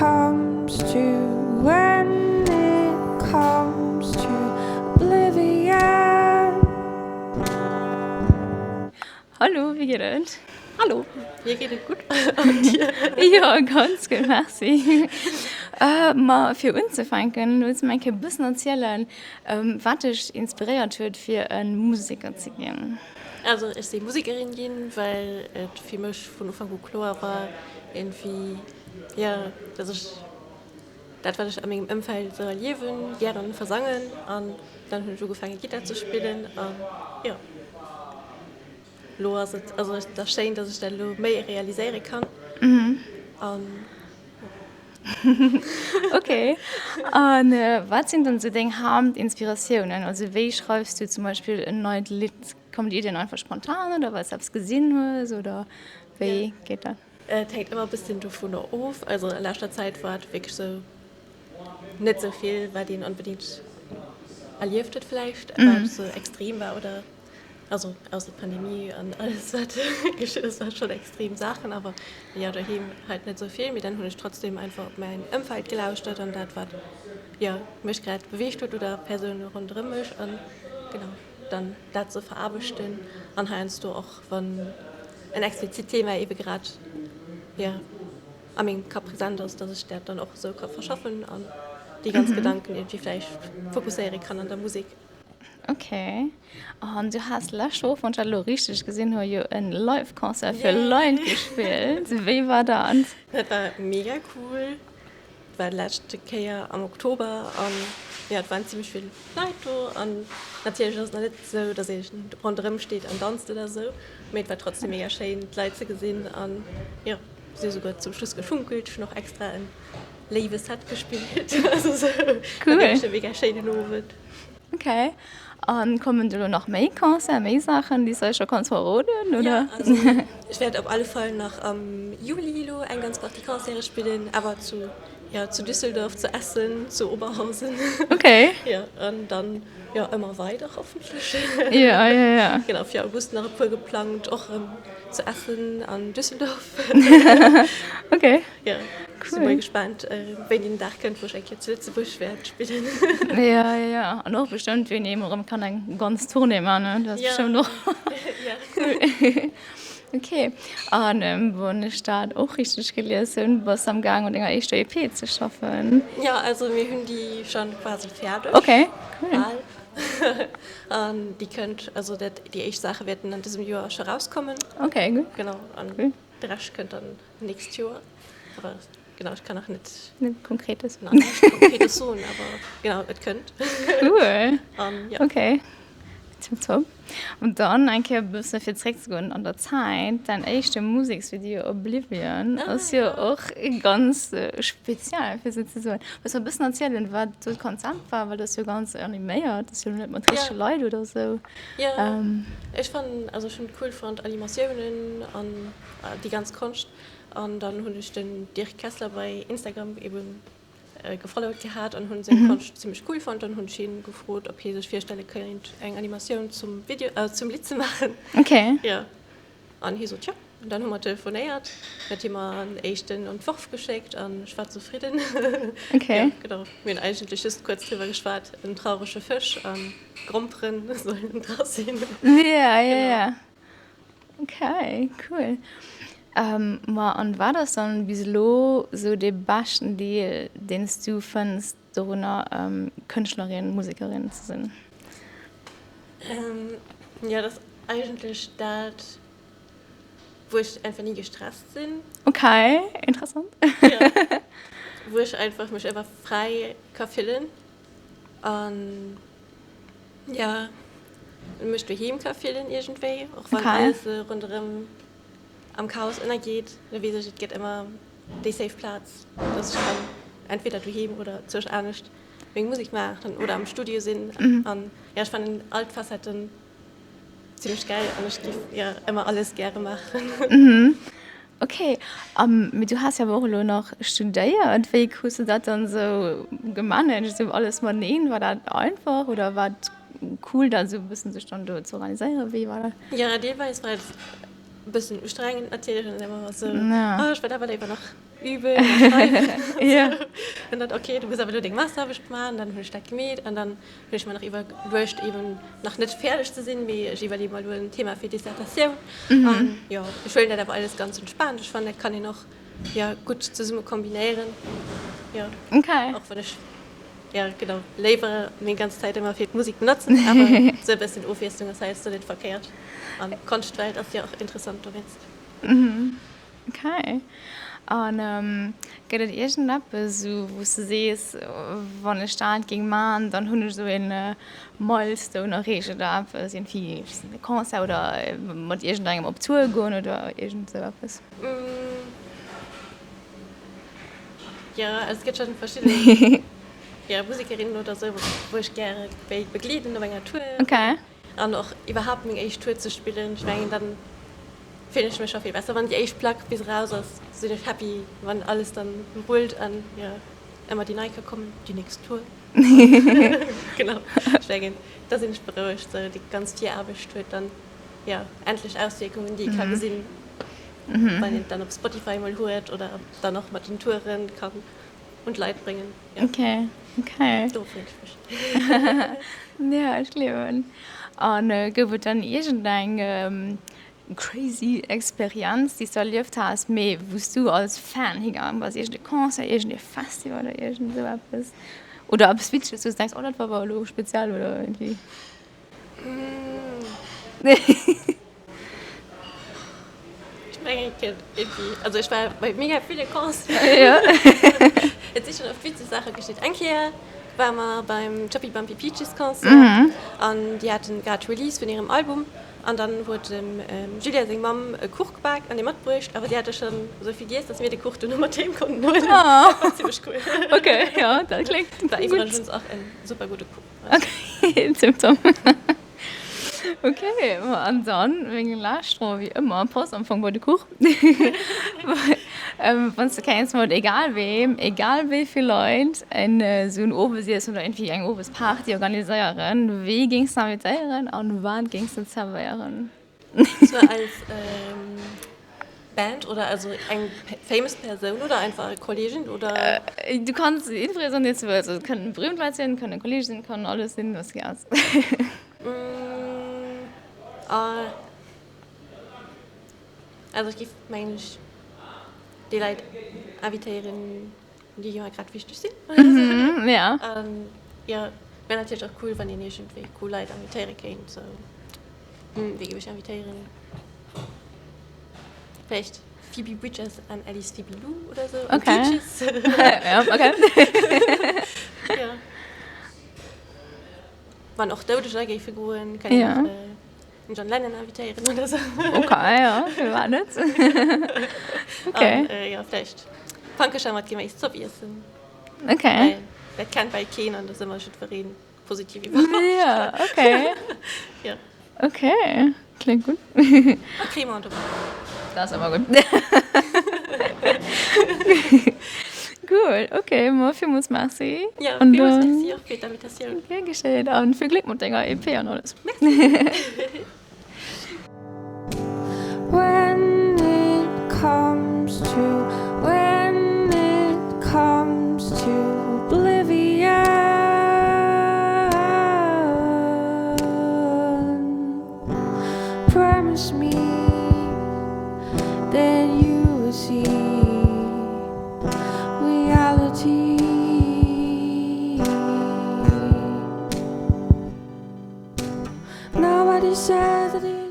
comes to, when it comes to oblivion. Hallo, wéi geet et? Hallo, mir geet et gutt an dir? Jo, ganz gutt, merci. Ma fir unzefänken, wëlls du mer eng Kéier e bëssen erzielen, wat dech inspiréiert huet, fir e Museker ze ginn? Also ech si Musekerin ginn, well et fir mech vun Ufank u kloer war iergendwéi, jo, dass ech dat wat ech a mengem Ëmfeld esou erliewen, gären versangen. An dann hunn ech ugefaange Gittar ze spillen an jo, elo ass et, also et ass schéin, dass ech dat elo méi realiséiere kann an Ok, an wat sinn dann esou deng Haaptinspiratiounen? Also wéi schreifs du zum Beispill en neit Lidd? Kommen déi Iddien einfach spontan oder well s de eppes gesinn hues oder wéi geet dat? Et hänkt ëmmer e bësschen dovunner of. Also a leschter Zäit war et wierklech sou net sou vill wat een onbedéngt erlieft huet vläicht, wat sou extrem war oder also ausser d'Pandemie an alles wat geschitt ass, war schonn extrem Saachen, awer jo doheem halt net sou vill. Mee dann hunn ech trotzdem einfach op mäin Ëmfeld gelauschtert an dat wat jo mech grad beweegt huet oder Persoune ronderëm mech an genau. dann dat ze veraarbechten an heiansdo och wann en explizit Thema ebe grad jo a mengem Kapp present ass, dass ech dat dann och esou ka verschaffen an déi ganz Gedanken iergendwéi vläicht fokusséiere kann an der Musek. Ok, an du has lescht Woch, wann ech dat elo richteg gesinn hu, jo en Live-Concert fir Leit gespillt. Wéi war dat? Dat war mega cool. War leschte Kéier am Oktober an jo et waren zimmlech vill Leit do an natierlech ass et nach net esou dass ee ronderëm steet an danzt oder esou, mee et war trotzdem mega schéin d'Leit ze gesinn an jo si hu souguer zum Schluss geschunkelt, ech hunn och extra en léiwe Set gespillt, also esou war wierklech e mega schéinen Owend. Ok, an kommen do lo nach méi Concerten, méi Saachen déi s de eis scho kanns verroden oder? Jo, also ech wäert op alle Fall nach am Juli lo eng ganz Partie Concerte spillen, awer zu, jo, zu Düsseldorf, zu Essen, zu Oberhausen. Ok. Jo, an dann, jo, ëmmer weider hoffentlech. Jo, jo, jo. Genau, fir August nach e puer geplangt, och erëm zu Essen an Düsseldorf. Ok. Jo, cool. Si mol gespaant, wéini den Dag kënnt, wou ech eng Kéier zu Lëtzebuerg wäert spillen. Jo, jo, jo. An och bestëmmt, wéini ee mol erëm kann eng ganz Tournée man, ne? Dat ass bestëmmt och cool. Ok. An wann ech dat och richteg gelies hunn, bass de am Gaang un denger éischter EP ze schaffen. Jo, also mir hunn déi schonn quasi fäerdeg. Ok, cool. Bal. An déi kënnt, also dat, déi éischt Saache wäerten an dësem Joer scho rauskommen. Ok, gutt. Genau, an de Rescht kënnt dann Nächst Joer. Awer genau, ech kann nach net. Net Konkretes. Nach näischt Konkretes soen, awer genau, et kënnt. Cool. An ja. Okay. Tip top. Und dann eng Kéier e bësse fir zréckzegoen an der Zäit, däin éischte Museksvideo Oblivion ah, ass jo och ganz speziell, fir esou ze soen. Wëlls du e bëssen erzielen, wat do d'Konzept war? Well dat ass jo ganz animéiert, dat ass jo net mat richtege Leit oder esou. Ja, ähm. ech fannen, also ech hunn et cool fonnt, Animatiounen an déi ganz Konscht an dann hunn ech den Dirk Kessler bei Instagram eben gefollowt gehat an hunn seng Konscht zimmlech cool fonnt an hunn ech hien gefrot ob hie sech virstelle kéint eng Animatioun zum Video zum Lidd ze maachen. Okay. Jo an hie sot jo an dann hu mer telefonéiert, huet hie mer en éischten Entworf geschéckt an ech war zefridden. Okay. Jo genau, mir hunn eigentlech just kuerz driwwer geschwat, en traurege Fësch an Gromperen sollen dra sinn. Jo jo jo. Ok, cool. Ma an wat ass dann bis elo sou dee beschten Deel deen s du fënns dorunner Kënschtlerin, Musekerin ze sinn? Jo, dat ass eigentlech dat wou ech einfach ni gestresst sinn. Ok, interessant. Jo, wou ech einfach mech einfach fräi ka fillen an jo. Mech doheem ka fillen iergendwéi, och wann alles ronderëm am Chaos ënnergeet, da weess ech, et gëtt ëmmer déi safe Plaz, dass ech kann entweder doheem oder zwousch anescht meng Musek maachen oder am Studio sinn. An jo, ech fannen all d'Facetten zimmlech gäil an ech géif jo ëmmer alles gäre maachen. Ok, mee du has jo awer och elo nach studéiert. Wéi krus de dat dann esou gemanaged, esou alles mateneen? War dat einfach oder war et cool dat esou e bëssen sech dann do ze organiséieren? Wéi war dat? Jo, deelweis war et E bëssen ustrengend natierlech an ëmmer esou, oh ech wëll awer léiwer nach üben a schreiwen an dann, ok du muss awer elo deng Masteraarbecht maachen, dann hunn ech dat gemeet an dann hunn ech mer nach iwwerluecht eben nach net fäerdeg ze sinn, mee ech iwwerleeë mer elo en Thema fir Dissertatioun an jo ech huelen dat awer alles ganz entspaant, ech fannen dat kann een och jo gutt zesumme kombinéieren, jo och wann ech jo genau léiwer meng ganz Zäit ëmmer fir d'Musek benotzen, awer esou e bëssen Ofwiesslung ass heiansdo net verkéiert an d'Konschtwelt ass jo och interessant dowéinst. Ok. An gëtt et iergendeppes esou wou s de sees, wann ech dat géing man, dann hunn ech esou een Milestone erreecht oder eppes, iergendwéi e Concert oder mat iergendengem op Tour goen oder iergend esou eppes? Jo, et gëtt schonn verschidden, jo, Musekerinnen oder esou, wou ech gäre wéilt begleeden op enger Tour. Ok. An och iwwerhaapt meng éischt Tour ze spillen. Ech mengen, dann fillen ech mech scho vill besser. Wann déi éischt Plack bis eraus ass, sinn ech happy, wann alles dann rullt an jo ëmmer déi nei ka kommen, déi nächst Tour. Genau, ech mengen, da sinn ech berouegt. Sou déi ganz Viraarbecht huet dann jo endlech Auswierkungen, déi ee ka gesinn, wann een et dann op Spotify mol huet oder dann och mat den Touren kann un d'Leit bréngen. Ja. Okay, okay. Do freet ech mech. Ja, ech gleewen. An gouf et dann iergendeng crazy Experienz, déi s du erlieft has, mee wou s du als Fan higaange bass? Iergend e Concert, iergend e Festival oder iergend esou eppes? Oder eppes Witzeges, wou s du denks, oh dat war awer elo speziell oder iergendwéi? Ech mengen et gëtt irgendwie, also ech war bei mega ville Concerten. Ja. Et si schonn oft witzeg Saache geschitt. Eng Kéier ware mer beim Chubby Bumpy Peaches Concert an déi haten grad Release vun hirem Album an dann huet dem Julia seng Mamm e Kuch gebak an dee matbruecht, awer si hate schonn esou vill giess, dass mir de Kuch duerno mat heem konnten huelen. Dat war zimmlech cool. Okay, jo, dat kléngt gutt. War iwwregens och en super gudde Kuch. Okay, tipptopp. Ok, an dann meng lescht Fro wéi ëmmer, passt am Fong bei de Kuch. Wann s de kéints mat egal weem, egal wéi vill Leit en esou en Owesiessen oder iergendwéi eng Owesparty organiséieren, wee géings de invitéieren an wat géings de zerwéieren? Zwar als Band oder also eng famous Persoun oder einfach Kollegen oder? Du kanns jiddweree soen, deen s de wëlls. Also et kënnen berühmt Leit sinn, et kënnen Kollege sinn, et kann alles sinn, wat s de gär hues. Also ech géif mengen ech déi Leit invitéieren, déi mir grad wichteg sinn. Ja. Jo, wär natierlech och cool, wann een iergendwéi cool Leit invitéiere kéint, sou. Wéi géif ech invitéieren? Vläicht Phoebe Bridgers an Alice Phoebe Lou oder sou. An Okay. Peaches. Ja, okay. Ja. Wann och Doudeger géife goen, kann een Ja. och den John Lennon invitéieren oder sou. Okay, ja, firwat net? Okay. An jo, vläicht Pankecher mat Geméiszopp iessen. Okay. Well dat kennt bal keen an do si mer jiddweree positiv iwwerrascht. Ja, okay. Ja. Okay, kléngt gutt. A Crémant dobäi. Dat ass ëmmer gutt. Cool, okay, ma villmools Merci. Ja, villmools Merci och fir d'Invitatioun. Gär geschéien an vill Gléck mat denger EP an alles. Merci. When it comes to, when it comes to oblivion Promise me that you will see reality Nobody said that it.